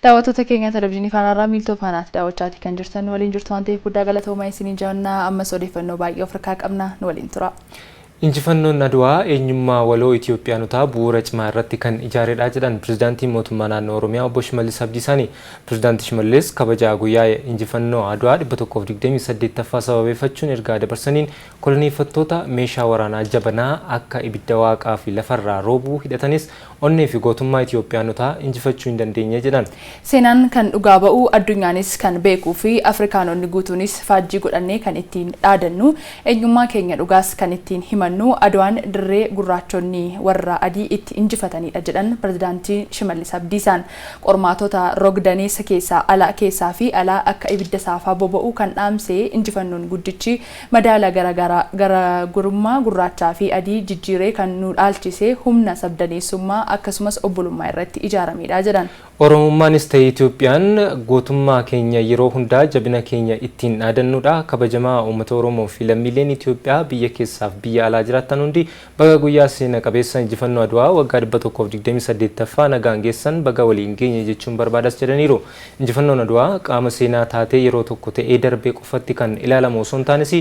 Daawwattoota keenya Televizyiinii Faanaarraa Miiltoo Faanaatti daawwachaati kan jirtan, nu waliin jirtu waan ta'eef guddaa galatoomaa isiniin jenna. Ammas odeeffannoo baay'ee of harkaa qabna, nu waliin tura. Injifannoon Adwaa eenyummaa waloo Itoophiyaanotaa bu'uura cimaa irratti kan ijaaredha jedhan Pirezidaantiin Mootummaa Naannoo Oromiyaa Obbo Shimallis Abdiisaani. Pirezidaanti Shimallis kabaja guyyaa injifannoo Adwaa 128ffaa sababeeffachuun ergaa dabarsaniin, koloneeffattoota meeshaa waraanaa jabanaa akka ibidda waaqaa fi lafarraa roobuu hidhatanis onnee fi gootummaa Itoophiyaanotaa injifachuu hin dandeenye jedhan. Seenaan kan dhugaa ba'u, addunyaanis kan beekuu fi Afrikaanonni guutuunis faajjii godhannee kan ittiin dhaadannu, eenyummaa keenya dhugaas kan ittiin himannu, Adwaan dirree gurraachonni warra adii itti injifatanidha jedhan Pirezidaantii Shimallis Abdiisaan. Qormaatota rogdaneessa keessaa alaa keessaa fi alaa akka ibidda saafaa boba'u kan dhaamse injifannoon guddichi madaala garaagarummaa gurraachaa fi adii jijjiiree kan nu dhaalchise humna sabdaneessummaa akkasumas obbolummaa irratti ijaaramedha jedhan. Oromummaanis ta'e Itoophiyaan gootummaa keenya yeroo hundaa jabina keenya ittiin dhaadannudha. Kabajamaa uummata Oromoo fi lammiileen Itoophiyaa biyya keessaaf biyya alaa jiraattan hundi, baga guyyaa seena qabeessa injifannoo Adwaa waggaa 128ffaa nagaan geessan, baga waliin geenye jechuun barbaadas jedhaniiru. Injifannoon Adwaa qaama seenaa taatee yeroo tokko ta'ee darbee qofatti kan ilaalamu osoo hin taanes,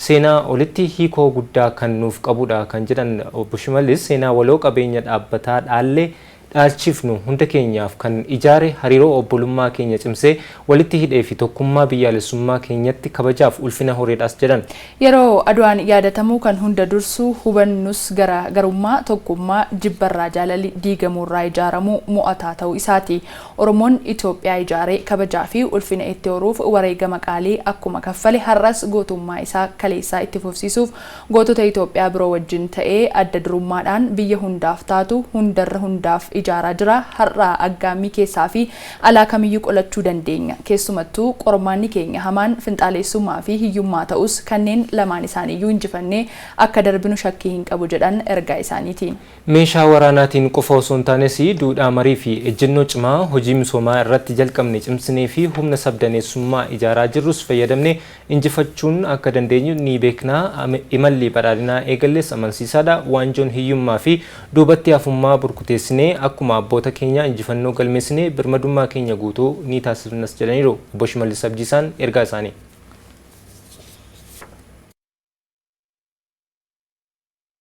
seenaa olitti hiikoo guddaa kan nuuf qabudha kan jedhan Obbo Shimallis, seenaa waloo qabeenya dhaabbataa dhaallee dhaalchifnu hunda keenyaaf kan ijaare, hariiroo obbolummaa keenya cimsee walitti hidhee fi tokkummaa biyyaalessummaa keenyatti kabajaaf ulfina horeedhaas jedhan. Yeroo Adwaan yaadatamu kan hunda dursu hubannus gara garummaa tokkummaa, jibbarraa jaalalli, diigamuurraa ijaaramuu mo'ataa ta'uu isaati. Oromoon Itoophiyaa ijaaree kabajaa fi ulfina itti horuuf wareegama qaalii akkuma kaffale, har'as gootummaa isaa kaleessaa itti fufsiisuuf gootota Itoophiyaa biroo wajjin ta'ee adda durummaadhaan biyya hundaaf taatu hundarra hundaaf ijaaraa jira. Har'a aggaammii keessaa fi alaa kamiyyuu qolachuu dandeenya. Keessumattuu qormaanni keenya hamaan finxaaleessummaa fi hiyyummaa ta'us, kanneen lamaan isaaniiyyuu injifannee akka darbinu shakkii hin qabu jedhan ergaa isaaniitiin. Meeshaa waraanaatiin qofa osoo hin taanes, duudhaa marii fi ejjennoo cimaa hojii misoomaa irratti jalqabne cimsinee fi humna sabdaneessummaa ijaaraa jirrus fayyadamne injifachuun akka dandeenyu ni beekna. Imalli badhaadhinaa eegalles amansiisaadha. Waanjoon hiyyummaa fi duubatti hafummaa burkuteessinee akkuma abboota keenyaa injifannoo galmeessinee birmadummaa keenya guutuu ni taasifnas jedhaniiru Obbo Shimallis Abdiisaan ergaa isaanii.